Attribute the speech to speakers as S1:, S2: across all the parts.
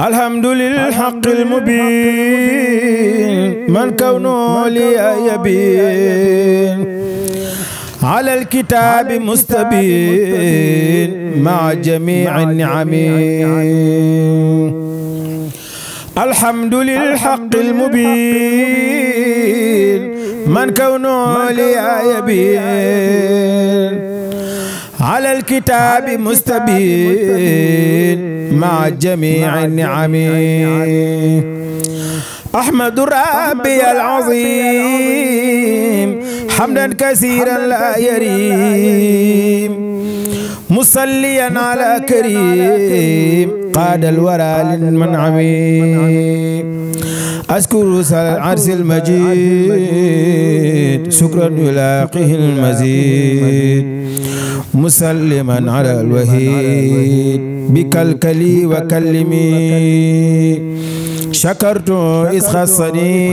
S1: الحمد للحق المبين من كونه لي يبين على الكتاب مستبين مع جميع النعم. الحمد للحق المبين من كونه لي يبين على الكتاب مستبين مع جميع النعم. أحمد ربي العظيم حمدا كثيرا لا يريم مصليا على كريم قاد الورى للمنعم. أذكر العرس المجيد شكرا يلاقيه المزيد مسلما على الوحيد بكلكلي وكلمي شكرت إذ خصني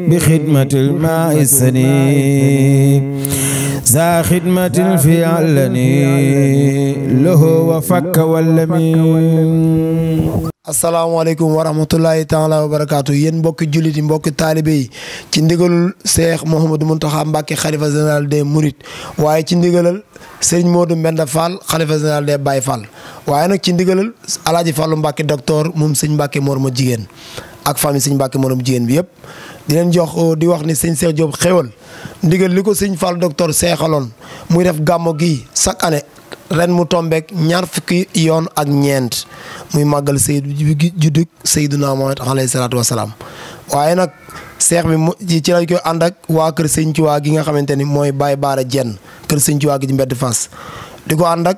S1: بخدمة الماء السني ذا خدمة في علني له وفك واللمين.
S2: asalaamaaleykum wa rahmatullahi taala wa barakaatu yéen mbokki jullit yi mbokki taalibe yi ci ndigalul Cheikh Mouhamadou Mountakha Mbacké xalifa général des Mourides waaye ci ndigalal Serigne Modou Mbenda Fall xalifa général des Baye Fall waaye nag ci ndigalal Alaaji Fallu Mbacké docteur moom sëñ Mbacké Mor ma jigéen ak famille sëñ Mbacké Mor ma jigéen bi yëpp di leen jox di wax ni sëñ Cheikh Diop xéwal ndigal li ko sëñ Fall docteur seexaloon muy def gàmmo gi chaque année ren mu tombeek ñaar fukki yoon ak ñeent muy màggal juddug Seydina Muhammad alayhi salaatu wasalaam waaye nag seex bi ci lañ koy ànd ak waa kër sëñ Tuubaa gi nga xamante ni mooy Baye Baara Jenn kër sëñ Tuubaa gi ci mbedd Fass di ko ànd ak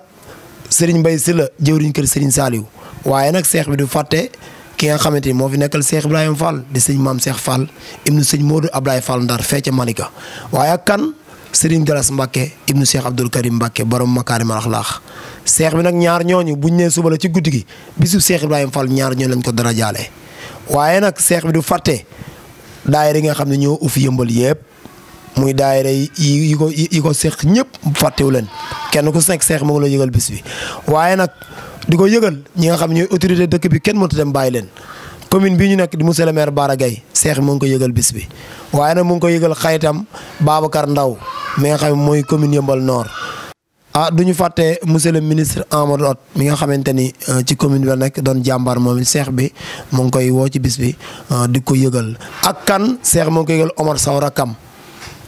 S2: Serigne Mbaye Sylla jëwriñ kër Serigne Saliou waaye nag seex bi du fàtte ki nga xamante ni moo fi nekkal Cheikh Ibrahima Fall di sëñ Maam Cheikh Fall ibnu sëñ Modou Ablaye Fall Ndar fee ca Malika waaye ak kan Serigne Galas Mbacké ibnu Cheikh Abdoul Karim Mbacké borom Makarimal Akhlaq seex bi nag ñaar ñooñu buñ nee suba la ci guddi gi bisu Cheikh Ibrahima Fall ñaar ñooñu lañ ko dara jaale waaye nag seex bi du fàtte daayira yi nga xam ne ñoo ufi yëmbal yëpp muy daayira yi ko seex ñëpp fàttewu leen kenn ku nekk seex moo ngi la yëgal bis bi waaye nag di ko yëgal ñi nga xam ne ñooy autorité dëkk bi kenn mënut a dem bàyyi leen commune bii ñu nekk di monsieur le maire Bara Gaye seex mu ngi ko yëgal bis bi waaye nag mu ngi ko yëgal xayitam Babacar Ndaw mi nga xam ne mooy commune Yëmbal Nord du ñu fàtte monsieur le ministre Amadou Hott mi nga xamante ni ci commune bi la nekk doon jàmbaar moom it seex bi mu ngi koy woo ci bis bi di ko yëgal ak kan seex mu ngi ko yëgal Omar Sow rakam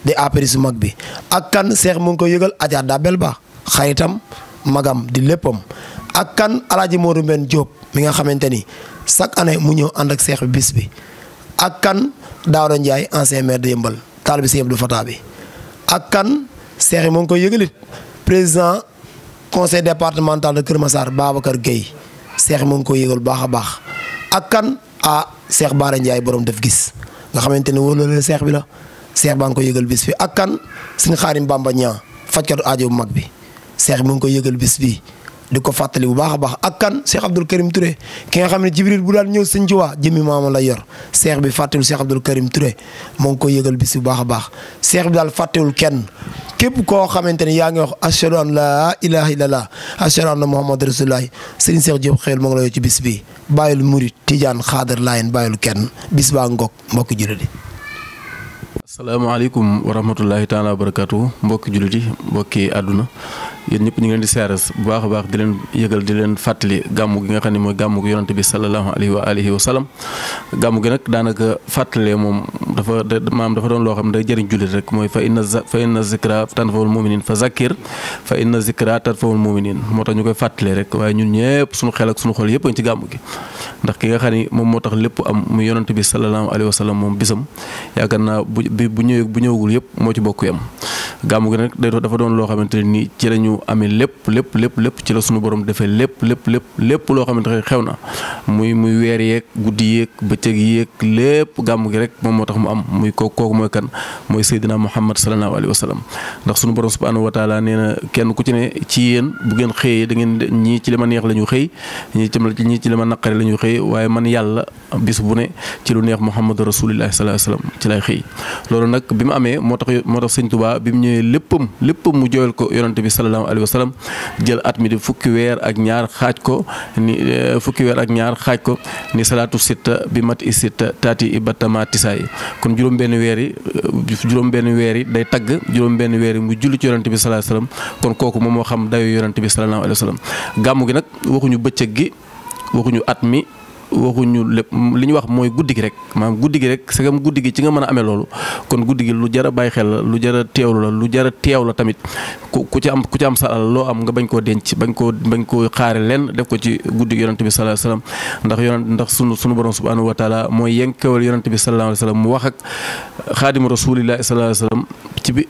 S2: di apéri su mag bi ak kan seex mu ngi ko yëgal Adja Dabel Ba xayitam magam di léppam ak kan Alaaji Modou Mbène Diop mi nga xamante ni chaque année mu ñëw ànd ak seex bi bis bi ak kan Daouda Ndiaye ancien maire de Yëmbal taalibe Sëñ Abdou Fatah bi ak kan seex yi mu ngi koy yëgalit président conseil départemental de Kër Massar Babacar Gueye seex yi mu ngi koy yëgal baax a baax ak kan Cheikh Bara Ndiaye borom def gis nga xamante ne wóor la seex bi la seex baa ngi koy yëgal bis bi ak kan Sëñ Xaadim Bamba ñaa fajkatu aajo bu mag bi seex mu ngi koy yëgal bis bi di ko fàttali bu baax a baax ak kan Cheikh Abdoul Karim Touré ki nga xam ne Jibril bu daan ñëw sëñ Tuubaa jëmmi maama la yor seex bi fàttewul Cheikh Abdoul Karim Touré moo ngi koy yëgal bis bu baax a baax seex bi daal fàttewul kenn képp koo xamante ni yaa ngi wax ashhadu an laa ilaaha illallah ashhadu anna muhammadu rasulullah sëriñ Cheikh Diop xel moo ngi la yoo ci bis bi bàyyil murit tijaan xaadar laayeen bàyyil kenn bis baa ngoog mbokki jullit yi.
S3: asalaamaaleykum wa rahmatullahi taala wa barakatu mbokki jullit yi mbokki àdduna yéen ñëpp ñu ngi leen di seeres bu baax a baax di leen yëgal di leen fàttali gàmmu gi nga xam ne mooy gàmmu gi yonante bi sallallahu alayhi wa alihi wa sallam gàmmu gi nag daanaka fàttalee moom dafa doon loo xam ne day jëriñ jullit rek mooy fa inna zikra tanfa'ul mu'minin fa zakkir fa inna zikra tanfa'ul mu'minin moo tax ñu koy fàttalee rek waaye ñun ñëpp suñu xel ak suñu xol yëpp ci gàmmu gi ndax ki nga xam ne moom moo tax lépp am mu yonante bi sallallahu alayhi wa sallam moom bisam yaakaar naa bu ñëwagul yëpp moo ci bokk yam gàmmu gi nag dafa doon loo xamante ni ci lañu amee lépp ci la sunu borom defee lépp loo xamante ne xew na muy weer yeeg guddi yeeg bëccëg yeeg lépp gàmmu gi rek moom moo tax mu am muy kooku mooy kan mooy Seydina Muhammad sallallahu alayhi wa sallam ndax sunu borom subhanahu wa taala nee na kenn ku ci ne ci yéen bu ngeen xëyee da ngeen ñii ci li ma neex la ñu xëy ñii ci li ma naqari la ñu xëy waaye man yàlla bis bu ne ci lu neex Muhammadu rasulillahi sallallahu alayhi wa sallam ci lay xëy loolu nag bi mu amee moo tax sëñ Tuubaa bi mu ñëwee ñëwee léppam mu jooyal ko yonante bi sallallahu alayhi wa sallam jël at mi di fukki weer ak ñaar xaaj ko ni salaatu sitta bi mat i sitta taati i battama tisaa yi kon juróom-benn weer yi day tagg juróom-benn weer yi mu julli ci yonante bi sallallahu alayhi wa sallam kon kooku moom moo xam dayo yonante bi sallallahu alayhi wa sallam gàmmu gi nag waxuñu bëccëg gi waxuñu at mi waxuñu lépp li ñu wax mooy guddi gi rek maanaam guddi gi rek segam guddi gi ci nga mën a amee loolu kon guddi gi lu jar a bàyyi xel la lu jar a teewlu la lu jar a teew la tamit ku ci am sa alal loo am nga bañ koo denc bañ koo xaare leen def ko ci guddi gi yonante bi sallallahu alayhi wasallam ndax sunu borom subhanahu wa taala mooy yenkewal yonante bi sallallahu alayhi wasallam mu wax ak xaadimu rasulillahi sallallahu alayhi wasallam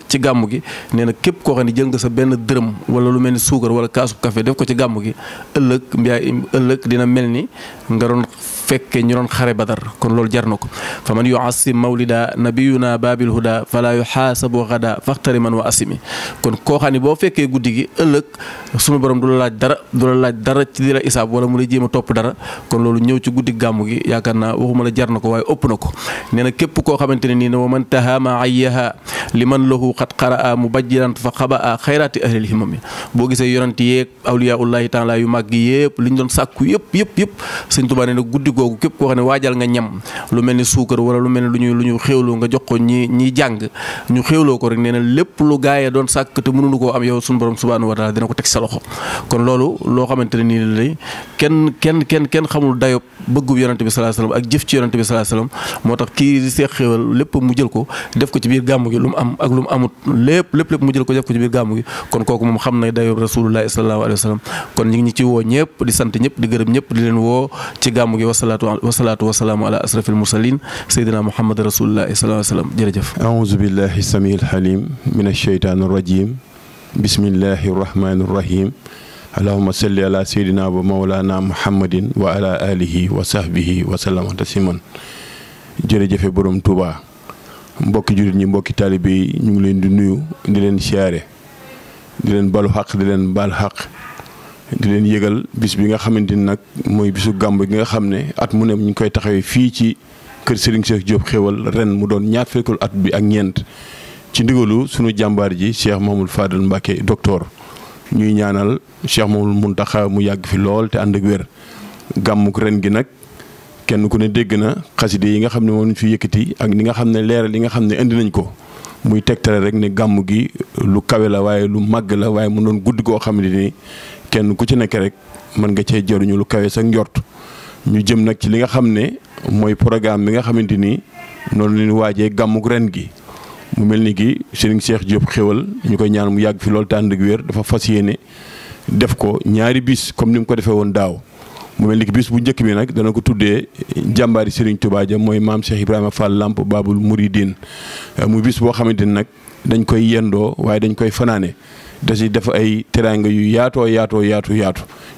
S3: ci gàmmu gi nee na képp koo xam ne jël nga sa benn dërëm wala lu mel ni suukar wala kaasub café def ko ci gàmmu gi ëllëg dina mel ni nga doon fekke ñu doon xare badar kon loolu jar na ko fa man yuasim mawlida nabiyuna babil huda fala yuxaasabu gada faxtari man wa asimi kon koo xam ne boo fekkee guddi gi ëllëg sunu borom du la laaj dara ci di la isaab wala mu lay jéem a topp dara kon loolu ñëw ci guddi gàmmu gi yaakaar naa waxuma la jar na ko waaye ëpp na ko nee na képp koo xamante ne nii ne wa man tahama ayyaha liman lahu xat qaraa mubajjiran fa xaba xayraati ahlil himami boo gisee yonent yeeg awliyaullahi taala yu màgg yëpp li ñu doon sàkku yëpp Sëñ Tuubaa nee na guddi googu képp koo xam ne waajal nga ñam lu mel ni suukar wala lu mel ni lu ñu xéwloo nga jox ko ñiy jàng ñu xéwloo ko rek nee na lépp lu gaayee doon sàkk te mënuñu koo am yow suñu borom subhanahu wa taala dina ko teg sa loxo kon loolu loo xamante ne nii lay kenn xamul dayob bëggub yonante bi sallallahu alayhi wasallam ak jëf ci yonante bi sallallahu alayhi wasallam moo tax kii di seex xéwal lépp mu jël ko def ko ci biir gàmmu gi lu mu am ak lu mu amut lépp mu jël ko def ko ci biir gàmmu gi kon kooku moom xam na dayob rasulullahi sallallahu alayhi wasallam kon ñu ngi ci woo ñëpp di sant ñëpp di gërëm ñëpp di leen woo ci gàmmu gi wasalaatu wasalaamu ala asrafil mursalin sayyidina muhammad rasulullahi sallallahu alayhi wasallam jërëjëf
S4: a'uuzu billahi samil halim min ash-shaytaanir rajiim bismillahi rahmaanir rahiim allahumma salli ala sayyidina wa mawlana muhammadin wa ala alihi wa sahbihi wa sallama tasliman jërëjëfe borom Touba mbokki jullit ñi mbokki taalibe yi ñu ngi leen di nuyu di leen siyaare di leen balu xaq di leen baal xaq di leen yëgal bis bi nga xamante ni nag mooy bisu gàmb gi nga xam ne at mu ne ñu ngi koy taxawee fii ci kër Serigne Cheikh Diop Xéwal ren mu doon ñaar fekkul at bi ak ñeent ci ndigalu sunu jàmbaar ji Cheikh Mahamadou Fadal Mbacké docteur ñuy ñaanal Cheikh Mahamadou Mountakha mu yàgg fi lool te ànd ak wér gàmmuk ren gi nag kenn ku ne dégg na xaside yi nga xam ne moom ñu fi yëkkati ak ni nga xam ne leeral li nga xam ne indi nañ ko muy tegtale rek ne gàmm gi lu kawe la waaye lu màgg la waaye mu doon guddi goo xam ne ni kenn ku ci nekk rek mën nga cee jëriñu lu kawe sa njort ñu jëm nag ci li nga xam ne mooy programme bi nga xamante ni noonu la ñu waajee gàmmuk ren gi mu mel ni ki Serigne Cheikh Diop Xéwal ñu koy ñaan mu yàgg fi loolu te ànd ak wér dafa fas yéene def ko ñaari bis comme ni mu ko defee woon daaw mu mel ni ki bis bu njëkk bi nag dana ko tuddee jàmbaari Serigne Touba ja mooy maam Cheikh Ibrahima Fall Lamp Babul Mouridine muy bis boo xamante ni nag dañ koy yendoo waaye dañ koy fanaane da si def ay teraanga yu yaatu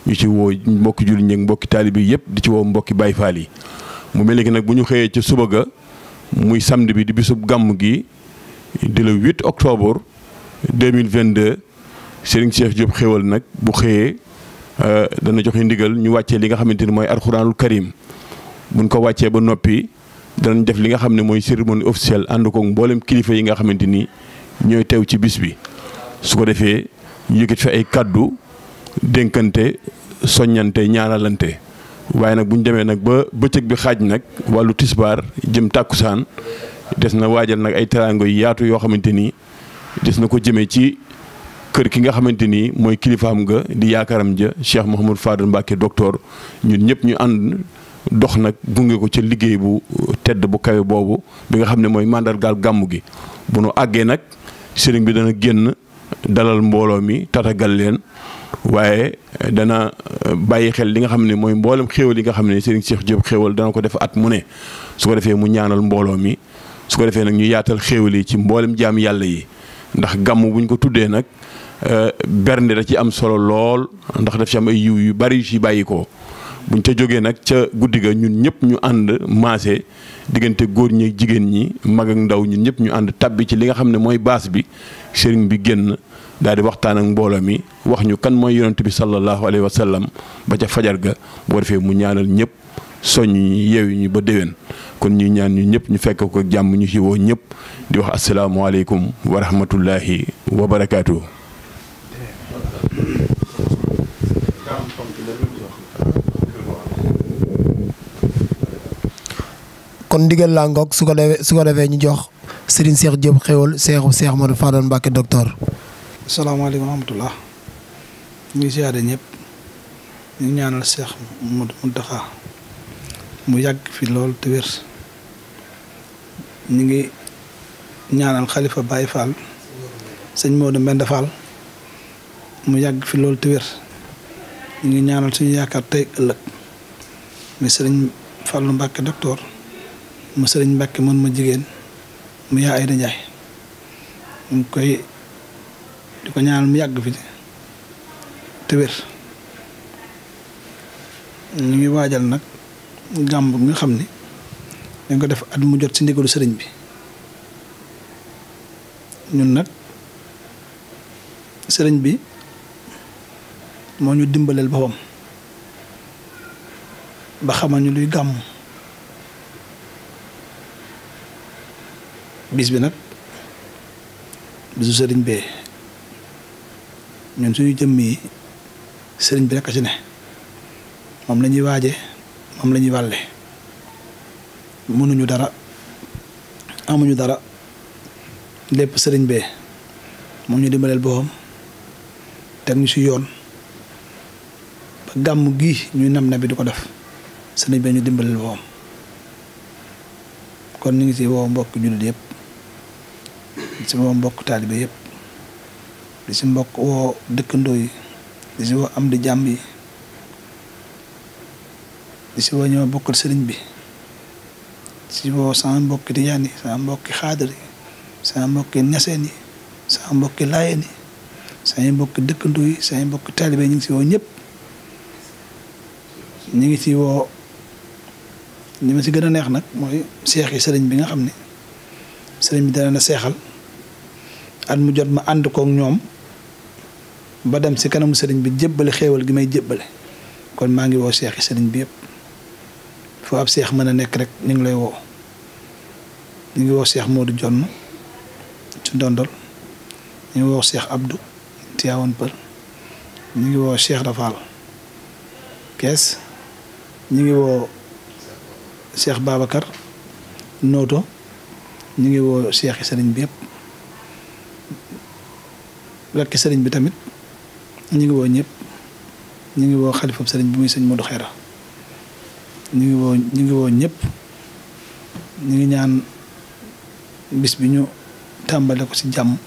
S4: ñu ci woo mbokki jullit ñi ak mbokki taalibe yëpp di ci woo mbokki Baay Faal yi mu mel ni ki nag bu ñu xëyee ca suba ga muy samedi bi di bisub gàmm gi di le 8 octobre 2022 Serigne Cheikh Diop Xéwal nag bu xëyee dana joxe ndigal ñu wàccee li nga xamante ni mooy alxuraanul karim buñ ko wàccee ba noppi danañ def li nga xam ne mooy cérémonie officielle ànd ko mboolem kilifa yi nga xamante ni ñooy teew ci bis bi su ko defee ñu yëkkati fi ay kaddu dénkante soññante ñaanalante waaye nag bu ñu demee nag ba bëccëg bi xaaj nag wàllu tisbaar jëm tàkkusaan des na waajal nag ay teraanga yu yaatu yoo xamante ni des na ko jëmee ci kër ki nga xamante ni mooy kilifaam nga di yaakaaram ja Cheikh Mouhamadou Fadal Mbacké docteur ñun ñëpp ñu ànd dox nag gunge ko ca liggéey bu tedd bu kawe boobu bi nga xam ne mooy màndargaal gàmmu gi bu nu àggee nag sëriñ bi dana génn dalal mbooloo mi tatagal leen waaye dana bàyyi xel li nga xam ne mooy mboolem xéewal yi nga xam ne Serigne Cheikh Diop Xéwal dana ko def at mu ne su ko defee mu ñaanal mbooloo mi su ko defee nag ñu yaatal xéewal yi ci mboolem jaam yàlla yi ndax gàmm bu ñu ko tuddee nag bernde da ci am solo lool ndax daf ci am ay yiw yu bari yu ci bàyyi ko buñ ca jógee nag ca guddi ga ñun ñëpp ñu ànd maase diggante góor ñi ak jigéen ñi mag ak ndaw ñun ñëpp ñu ànd tabbi ci li nga xam ne mooy baas bi sëriñ bi génn daal di waxtaan ak mbooloo mi wax ñu kan mooy yonent bi sallallahu alayhi wa sallam ba ca fajar ga boo defee mu ñaanal ñëpp soññ ñi yeewu ñu ba déwén kon ñuy ñaan ñu ñëpp ñu fekk ko jàmm ñu ci woo ñëpp di wax asalaamaaleykum wa rahmatullahi wa barakaatu.
S2: kon ndigal laa ngoog su ko defee ñu jox Serigne Cheikh Diop xéwal Cheikh Modou Fadal Mbacke docteur.
S5: asalaamaaleykum wa rahmatullah ñu ngi siyaare ñëpp ñu ñaanal Cheikh Modou Mountakha mu yàgg fi lool te wér ñu ngi ñaanal xalifa Baye Fall sëñ Modou Mbenda Fall mu yàgg fi lool te wér ñu ngi ñaanal suñu yaakaar tey ëllëg mi sëriñ Fallu Mbacke docteur mu sëriñ Mbacke mën ma jigéen mu yaa Ayda Njaay ñu ngi koy di ko ñaanal mu yàgg fi te wér ñu ngi waajal nag gàmb bi nga xam ni dañ ko def at mu jot ci ndigalu sëriñ bi ñun nag sëriñ bi moo ñu dimbaleel boppam ba xamal ñu luy gàmm bis bi nag bisu sëriñ bee ñun suñu jëmm yi sëriñ bi rekk ci ne moom la ñuy waaje moom la ñuy wàlle mënuñu dara amuñu dara lépp sëriñ bee moom ñu dimbaleel boppam teg ñu ci yoon ba gàmm gii ñuy nam na bi di ko def sëriñ bee ñu dimbaleel boppam kon ñu ngi ci woo mbokk jullit yëpp di ci woo mbokk taalibe yëpp di ci mbokk woo dëkkandoo yi di ci woo am di jàmm yi di ci woo ñoo bokkal sëriñ bi di ci woo sama mbokki tijaan yi sama mbokki xaadar yi sama mbokki ñaseen yi sama mbokki laayeen yi sama mbokki dëkkandoo yi sama mbokki taalibe yi ñu ngi ci woo ñëpp ñu ngi ci woo li ma ci gën a neex nag mooy seex yi sëriñ bi nga xam ne sëriñ bi dana na seexal at mu jot ma ànd kook ñoom ba dem ci kanamu sëriñ bi jébbale xéewal gi may jébbale kon maa ngi woo seex yi sëriñ bi yëpp foo ab seex mën a nekk rek ñu ngi lay woo ñu ngi woo seex Modou Jonn ci Ndondol ñu ngi woo seex Abdou Tivaouane Peulh ñu ngi woo Cheikh Rafal Kees ñu ngi woo Cheikh Babacar Nooto ñu ngi woo Cheikh yi sëriñ bi yëpp rekk sëriñ bi tamit ñu ngi woo ñëpp ñu ngi woo xalifam sëriñ bi muy sëñ Modou Xeyra ñu ngi woo ñëpp ñu ngi ñaan bis bi ñu tàmbale ko ci jàmm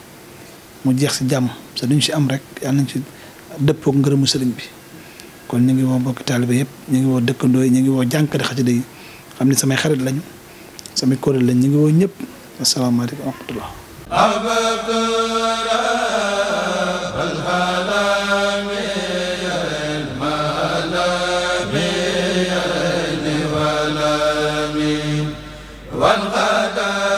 S5: mu jeex ci jàmm sa duñ ci am rek yàlla nañ ci dëppook ngërëmu sëriñ bi kon ñu ngi woo mbokki taalibe yëpp ñu ngi woo dëkkandoo yi ñu ngi woo jànkati xasida yi xam ne samay xarit lañu samay kuréel lañ ñu ngi woo ñëpp asalaamaaleykum wa rahmatullah
S1: والغدا